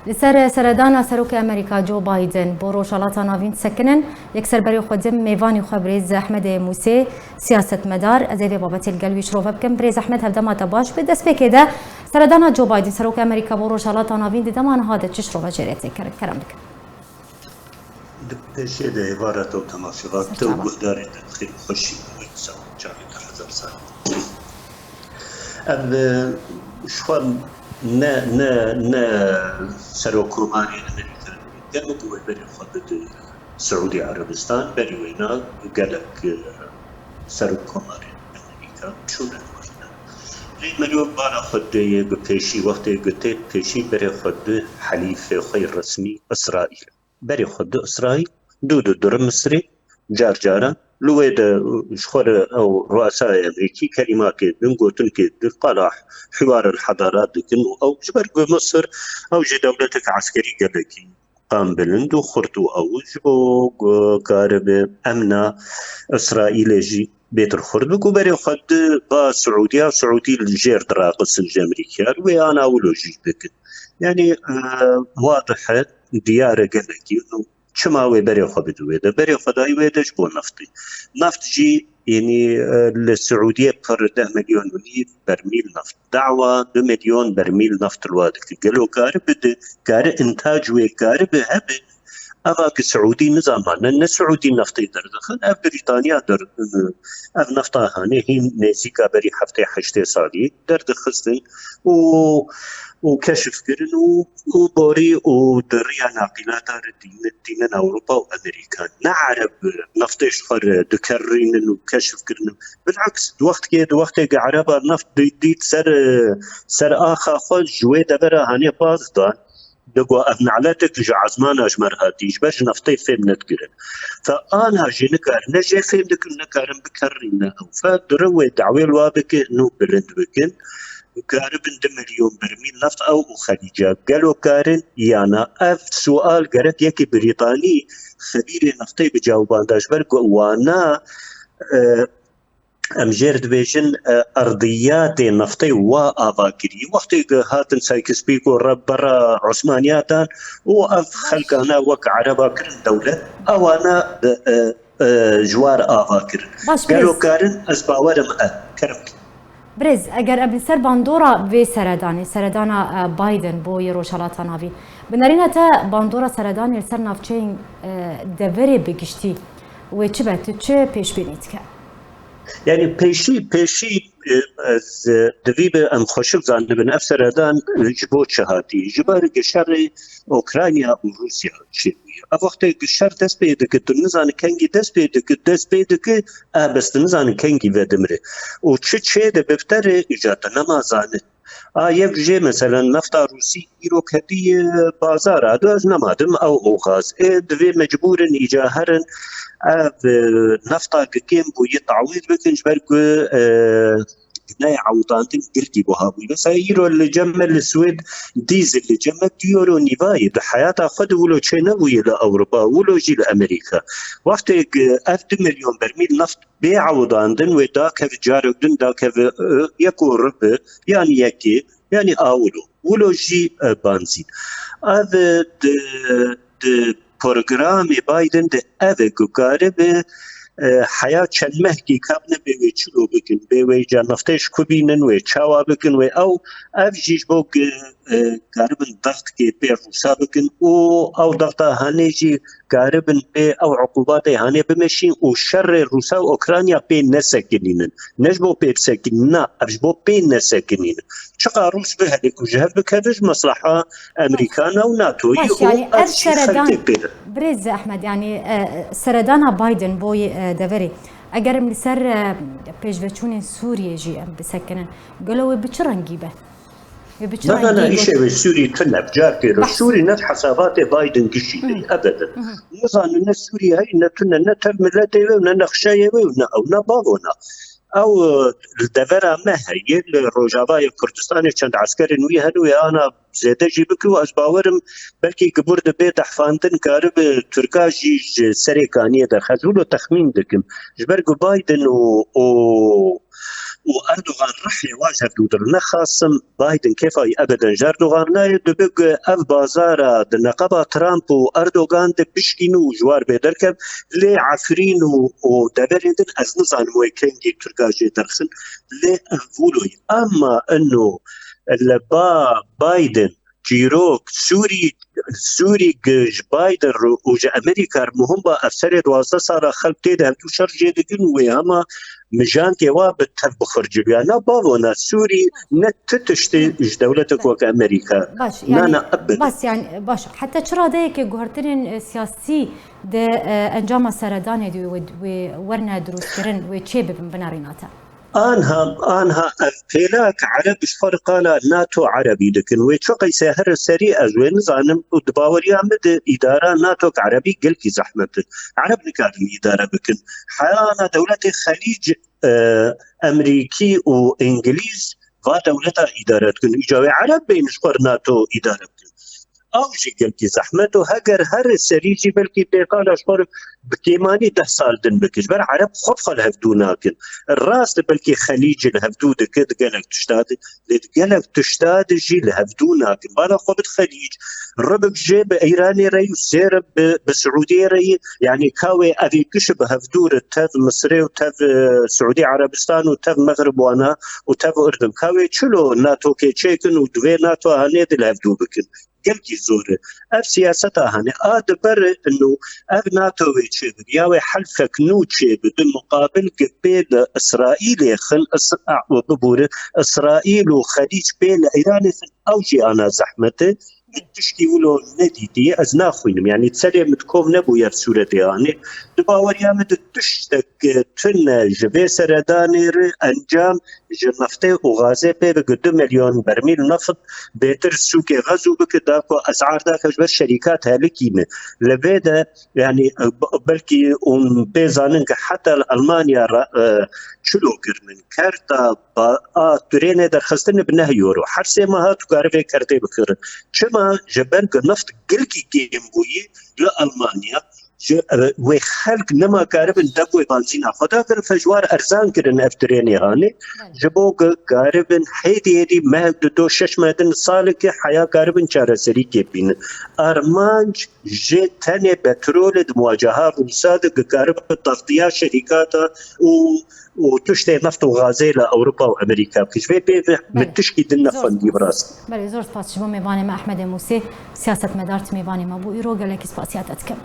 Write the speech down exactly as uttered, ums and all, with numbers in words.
Li ser seredana Serokê Amerîka Joe Biden bo Rojhilata Navîn disekinin, yekser berê xwe dim mêvanî xwe birêz Ehmedê Mûsê, siyasetmedar. Ez ê vê babetê li gel wî şirove bikim. Birêz Ehmed, hevdema te baş be. Destpêkê de seredana Joe Biden, Serokê Amerîka bo Rojhilata Navîn di dema niha de çi şirove jê re tê kirin? Kerem bikin. Di pêşê de êvara te û temaşevan te û guhdarê te bi xêr û xweşî bû, wê dîsa çavê te hezar sal. Ev, e, ji xwe ne, ne, ne serokkomarê Amerîka, gelek wê berê xwe bide Siûdî Erebistan, berî wêna gelek, e, serokkomarê Amerîka çûne li Washington. Lê merî wek bala xwe dê yê bi pêşî, wextê ku tê pêşî berê xwe di helîfê xwe yê resmî Îsraîl. Berê xwe di Îsraîl, dû di duri Misirê, car caran li wê de ji xwe re ew ruasayê Amerîkî kelîmakê din, gotinkê din, qala hiwar el hadarat dikin û ew ji ber ku Misir ew jî dewletek eskerî gelekî qambilind û xurt û ew ji bo ku karibe emna Îsraîlê jî bêtir xurt bi ku berê xwe di ba Siûdiya, Siûdî li jêr diraqisin ji Amerîkiya, wê ana wilo jî bikin. Yanî, e, wadih e, diyar e gelekî. Çima wê berê xwe bidî wê de? Berê xwe dayî wê de ji bo neftê. Neft jî, yanî, e, li Siûdiyê pir deh milyon û nîv bermîl neft. Dawa du milyon bermîl neft li wa dike. Gelo kari bide, kari intac wê kari bi hebe, eva ki Siûdî nizama ne, ne Siûdî neftê derdixin, ev Brîtaniya der, ev nefta hanê hîn nêzîka berî heftê heştê salî derdixistin û, û keşif kirin û, û borî û di riya naqîlata re dînin, dînin Ewropa û Amerîka. Ne Ereb neftê ji xwe re dikerrînin û keşif kirinin. Bileks, di wextkê, di wextê ki Ereba neft dî-, dît ser, ser axa xwe ji wê devera hanê baz dan. Digo ev naletek ji ezmana ji me re hatî, ji ber ji neftê fêm nedigirin. Fe ana jî nikarin, ne jê fêm dikin, nikarin bikerrîne ew. Fe dure wê dawê li wa bike, nû bilind bikin. Karibin du milyon bermîl neft ew û Xelîca gelo karin ya na? Ev sual gerek yekî Brîtanî xebîrê neftê bicawibanda, ji ber ku wana, e, em jêr dibêjin, e, erdiyatê neftê wa ava kirî. Wextê ku hatin Sykes-Picot re bera Osmaniya dan û ev xelkana wek Ereba kirin dewlet, ewana, e, e, e, ji war ava kirin. Baş, Gelo birêz. Karin, ez bawerim e. Kerem. Birêz, eger em li ser bandora vê seredanê, seredana, e, Biden bo yê Rojhelata Navîn, bi nerîna te bandora seredanê li ser navçeyên, e, deverê bi giştî wê çi be, tu çi pêşbînî dike? Yanî pêşî, pêşî, e, ez, e, divî bi em xweşik zanibin, ev seredan, e, ji bo çi hatî? Ji ber ki şerê Ukrayna û Rûsya çêbûye. Ev wextê ki şer dest pê dike, tu nizanî kengî dest pê dike, dest pê dike, e, bes tu nizanî kengî vedimre. Û çi çê de biftere, îca tu nema zanî. A yek jê, meselen, nefta Rûsî îro ketiye bazara, do ez nemadim ew û gaz. Ê, divê mecbûr in îca herin, ev, e, nefta ki kêm bûye tawîz bikin, ji ber ku, e, neyê ewtandin girkî buha bûye. Mesela îro li cem me li Swêd dîzil li cem me du euro nîva ye. Di heyata xwe de wilo çê nebûye li Ewropa, wilo jî li Amerîka. Wextê ku ev du milyon bermîl neft bê ewdandin, wê dakeve carek din, dakeve, e, yek û ribi, yan yekê, yanî a wilo. Wilo jî, e, banzîn. Ev, e, di, di programê Biden de ev e ku karibe, e, heya çend mehkî kabine bê wê çilo bikin, bê wê îca neftê ji ku bînin, wê çawa bikin, wê ew, ev jî ji bo ku, e, karibin dextkê pê Rûsa bikin û ew dexta hanê jî karibin pê ew uqubatê hanê bimeşîn û şerê Rûsa û Ukrayna pê nesekinînin. Ne ji bo pê bisekinîn, na, ev ji bo pê nesekinînin. Çiqa Rûs bihele û ji hev bikeve ji mesleha Amerîkana û NATOyî Baş, û yanî ev ev jî seredan, xelkê pê de. Birêz Ehmed, yanî, e, seredana Biden bo, e, deverê. Eger em li ser, e, pêşveçûnên Sûriyê jî em bisekinin, gelo wê bi çi rengî be? Wê bi çi Na, na, na, rengî îşê got- wê Sûrî tune, car pêro. Behs. Sûrî ne di hesabatê Biden gişî de, Hı. ebeden. Hı hı. Nizanin ne Sûrî heye, ne tune, ne tev miletê wê, ne nexşeyê wê, ne ew, ne bavo, ne. Ew, e, li devera me heye, li Rojavayê Kurdistanê çend eskerên wî hene, wê ana zêde jî bike û ez bawerim belkî gibûr dibe dehfandin karibe Tirka jî ji serê kaniyê derxe. Ez wilo texmîn dikim. Ji ber ku Biden û, û û Erdogan rihê wa ji hevdû dir nexasim, Biden kêfa wî ebeden ji Erdogan nayê, dibe ku ev bazara di neqeba Trump û Erdogan de bişkîne û ji war bê derkev. Lê Efrîn û, û deverên din ez nizanim wê kengî Tirka jê derxin, lê ev wilo ye. Ama ino li ba Biden çîrok, Sûrî, Sûrî ji Biden re û ji Amerîka re muhim ba, ev serê duwazdeh sala xelk tê de hevdû şer jê dikin û wê hema mijandê wa bi tev bixurciliya. Na bavona Sûrî ne ti tiştê ji dewletek wek Amerîka. Baş, yani, Nana ebed. Bas, yani, baş. Heta çi radeyeke guhertinên, e, siyasî de, e, encama seredanê de wê, wê werne dirûstkirin, wê çê bibin, binerînate? Anha, anha ev pêlak Ereb ji xwe re qala NATO Erebî dikin. Wê çi qeyse here serî ez wê nizanim û di baweriya min de îdara NATO Erebî gelkî zehmet e. Ereb nikarin îdare bikin. Heyana dewletê Xelîc, e, Emerîkî û Îngilîz va dewleta îdare dikin. Îca wê Ereb bên ji xwe re NATO îdare bikin. Ew jî gelkî zehmet û heger here serî jî belkî pêkala ji xwe re bi kêmanî deh sal din bike. Ji ber Ereb xwe bi xwe li hevdû nakin. Rast e belkî Xelîcê li hevdû dike di gelek tişta de, lê di gelek tişta de jî li hevdû nakin. Bala xwe bid Xelîc, ribik jê bi Îranê re yî û sê re bi, bi Siûdiyê re yî. Yanî ka wê evî kişi bi hevdû re tev Misirê û tev, e, Siûdî Erebistan û tev Mexrib wana û tev Urdun. Ka wê çilo NATO kê çêkin û di vê NATO hanê de li hevdû bikin. Gelkî zor e. Ev siyaseta hane a di ber ino ev NATO wê çêbir, ya wê helfek nû çêbi, di muqabil ki pê li Îsraîlê xin, Is-, a, bibûri, Îsraîl û Xelîc pê li Îranê xin, ew jî ana zehmet e. Min tişkî wilo nedîtiye, ez naxwînim. Yanî serê min di kom nebûye ev sûretê anê. Di baweriya min de tiştek tune ji vê seredanê re encam ji neftê û gazê pê bike, du milyon bermîl neft bêtir sûkê Xezû bike, da ku esar dake ji ber şerîkat helikîne. Li vê de, yanî, b-, belkî hûn pê zanin ki heta li Elmanya re, e, çilo kirinin. Kerta ba-, a trênê derxistine bi neh euro. Her sê meha tu kare vê kertê bikirin. Çima? Ji ber ku neft gelkî kêm bûyî li Elmanya. Ji, e, wê xelk nema karibin dek wê banzîna xwe dakirin, fejwar erzan kirin ev trênê hanê. Belê. Ji bo ku karibin hêdî hêdî mehek di do şeş meh din salekê heya karibin çareserî kê bînin. Armanc ji tenê petrolê di muwaceha Rûsa de ku karibin taxtiya şerîkata û, û tiştê neft û gazê li Ewropa û Amerîka bike. Ji vê pê ve min Belê. tişkî din Zor nexwendî spas. bi rast. Belê, zor spas ji bo mêvanê me Ehmedê Mûsê, siyasetmedar, tu mêvanê me bû. Îro gelekî spasiya te dikim.